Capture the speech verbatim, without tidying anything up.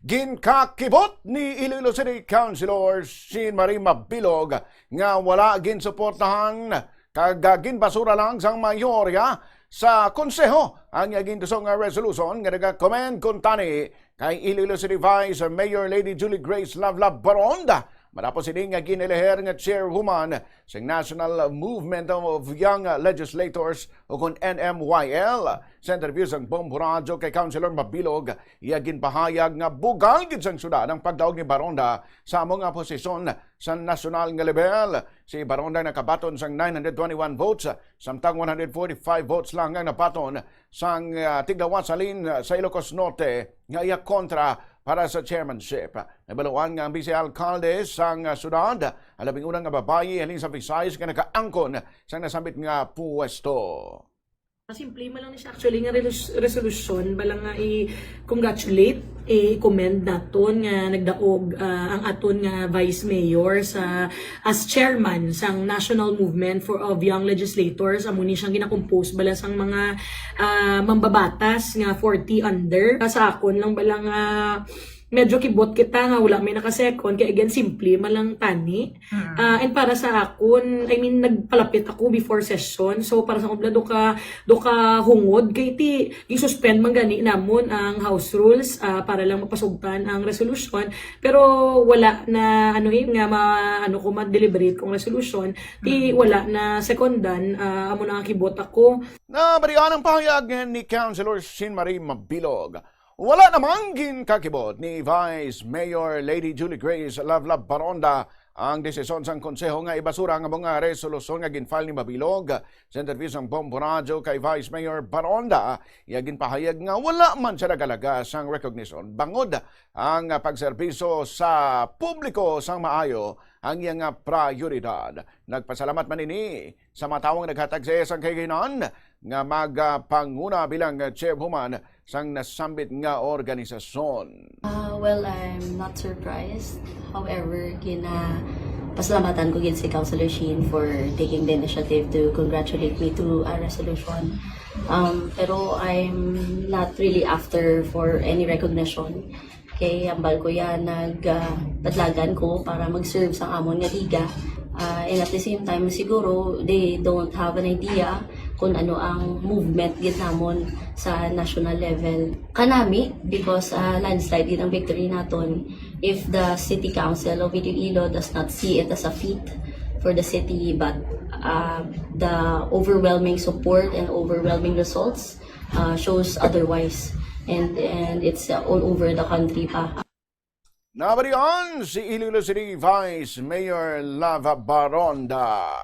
Ginkakibot ni Iloilo City Councilor Jean Marie Mabilog nga wala ginsuportahan kag ginbasura lang sang mayorya sa konseho ang iya gintuso nga resolution nga nagakomend kuntani kay Iloilo City Vice Mayor Lady Julie Grace Lavlab Baronda matapos ini nga gineleher nga chairwoman sang National Movement of Young Legislators o kon N M Y L. Sa interview sang Bombo Radyo kay Councilor Mabilog, iya ginpahayag nga bugal gid sang syudad ang pagdaog ni Baronda sa amo nga posisyon sa nasyonal nga level. Si Baronda nakabaton sang nine hundred twenty-one votes, samtang one hundred forty-five votes lang ang nabaton sang, ah, tiglawas halin sa Ilocos Norte nga iya kontra para sa chairmanship. Nabaluan nga ang vice alkalde sang, ah, syudad, ang labing una nga babayi halin sa Visayas nga nakaangkon sang nasambit nga puwesto. Simple man lang ni siya actually nga relus-, resolution, bala nga i-congratulate, i-commend naton nga nagdaog, ah, ang aton nga vice mayor sa, as chairman sang National Movement for, of Young Legislators. Amo ni siyang ginakompose bala sang mga, ah, mambabatas nga forty under. Sa akon lang bala nga medyo kibot kita nga wala may naka-second, kay again, simple man lang tani. Mm. Ah, and para sa akon, I mean, nagpalapit ako before session. So, para sa akon, do ka, do ka hungod, kay ti, gisuspend man gani namon ang house rules, ah, para lang mapasugtan ang resolution. Pero wala na, ano eh, nga ma, ano ko, ma-deliberate kong resolution. Ti, Mm. wala na secondan, ah, amo na ang kibot ako. Nabalian ang pahayag ni Councilor Jean Marie Mabilog. Wala namang ginkakibot ni Vice Mayor Lady Julie Grace Lavlab Baronda ang desisyon sang konseho nga ibasura ang mga resolusyon nga ginfile ni Mabilog. Sa interview sang Bombo Radyo kay Vice Mayor Baronda, iya ginpahayag nga wala man siya nagalaga sang recognition bangod ang pagserbisyo sa publiko sang maayo ang iya nga prioridad. Nagpasalamat man ini sa mga tawo nga naghatag sa iya sang kahigayonan nga magapanguna bilang chairwoman sang nasambit nga organisasyon. Uh, well, I'm not surprised. However, ginapasalamatan ko gid si Councilor Sheen for taking the initiative to congratulate me to a resolution. Um, pero I'm not really after for any recognition. Kay hambal ko ya nag, ah, badlagan ko para mag-serve sa amon nga liga. Ah, and at the same time, siguro they don't have an idea kung ano ang movement gid namon sa national level. Kanami, because, ah, landslide gid ang victory naton. If the City Council of Iloilo does not see it as a feat for the city, but, ah, the overwhelming support and overwhelming results, ah, shows otherwise. And, and it's, ah, all over the country pa. Nabalian si Iloilo City Vice Mayor Lava Baronda.